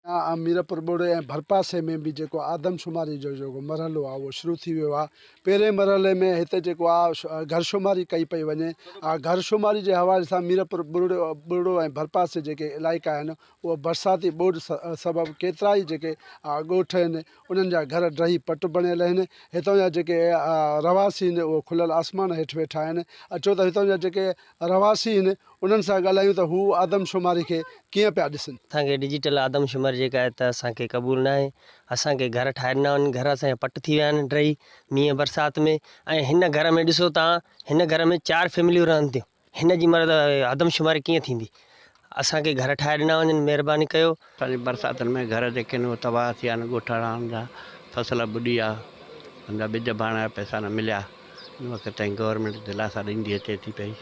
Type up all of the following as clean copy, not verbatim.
ميرپور ٻوڙي ۽ ڀرپاسي ۾ به جيڪو آدمشماري جو جيڪو مرحلو آهي اهو شروع ٿي ويو آهي. پهرين مرحلي ۾ هتي جيڪو آهي گهر شماري ڪئي پئي وڃي. گهر شماري جي حوالي سان ميرپور ٻرڙو ۽ ڀرپاسي جيڪي علائقا آهن اهي برساتي ٻوڏ سبب ڪيترائي جيڪي ڳوٺ آهن انهن جا گهر ڊهي پٽ بڻيل آهن. هتان جا جيڪي رهواسي آهن اهي کليل آسمان هيٺ ويٺا آهن. اچو ته هتان جا جيڪي رهواسي آهن انهن سان ڳالهايون ته هو آدمشماري کي ڪيئن پيا ڏسن. اسان کي ڊجيٽل آدمشماري جيڪا آهي ته اسان کي قبول ناهي. اسان کي گهر ٺاهي ڏنا وڃن. گهر اسان جا پٽ ٿي ويا آهن ڊهي مينهن برسات ۾ ۽ هن گهر ۾ ڏسو تان هن گهر ۾ چار فيمليون رهن ٿيون. هن جي مرد آدمشماري ڪيئن ٿيندي. اسان کي گهر ٺاهي ڏنا وڃن مهرباني ڪيو. اسان جي برساتن ۾ گهر جيڪي آهن اهي تباهه ٿي ويا آهن ڳوٺاڻن جا فصل ٻڏي ويا ان جا ٻج ڀاڻ جا پئسا نه مليا هن وقت تائين گورنمينٽ دلاسا ڏيندي اچي ٿي پئي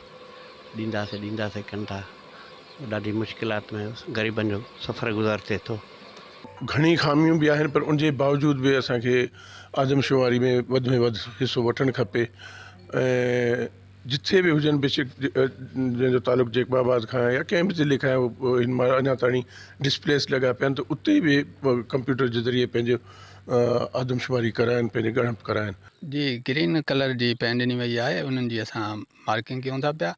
ڏينداسين ڏينداسين ڪن ٿا ڏاڍي مشڪلات ۾ غريبن جو سفر گذر ٿئي ٿو. گهڻي خاميون به آهن پر ان جي باوجود به اسان کي آدمشماري ۾ وڌ ۾ وڌ حصو وٺڻ کپي ۽ جٿي به هجن بيشڪ جنهن جو تعلق جيڪب آباد کان آهي يا ڪنهن به ضلعي کان آهي هن مهل اڃا تائين ڊسپليس لڳا پيا آهن ته اتي به ڪمپيوٽر جي ذريعي پنهنجو آدمشماري ڪرائن پنهنجي ڳڻپ ڪرائن. جي گرين ڪلر جي پين ڏني وئي آهي انهن جي اسان مارڪنگ ڪيون ٿا پيا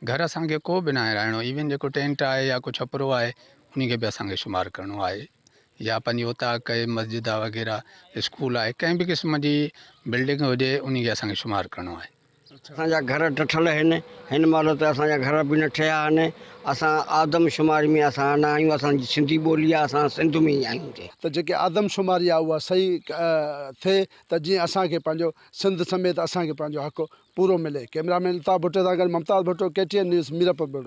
گهر اسان کي ڪو به ناهي رهائڻو ايون جيڪو ٽينٽ آهي يا ڪو ڇپرو آهي انهي کي به اسان کي شمار ڪرڻو آهي يا پنهنجي اوطاق آهي مسجد آهي وغيره اسڪول آهي ڪنهن به قسم جي بلڊنگ هجي انهي کي اسان کي شمار ڪرڻو آهي. اسان جا گهر ڊٺل آهن هن مهل ته اسان جا گهر به نه ٺهيا آهن اسان آدمشماري ۾ اسان نه آهيون اسان جي سنڌي ٻولي آهي اسان سنڌ ۾ ئي آهيون. ته جيڪي آدمشماري آهي اها صحيح ٿئي ته جيئن اسان کي پنهنجو سنڌ سميت اسان کي پنهنجو حق پورو ملي. ڪئميرا مين الطاف ڀٽي سان گڏ Mumtaz Bhutto, K T N news, Mirpur Buriro.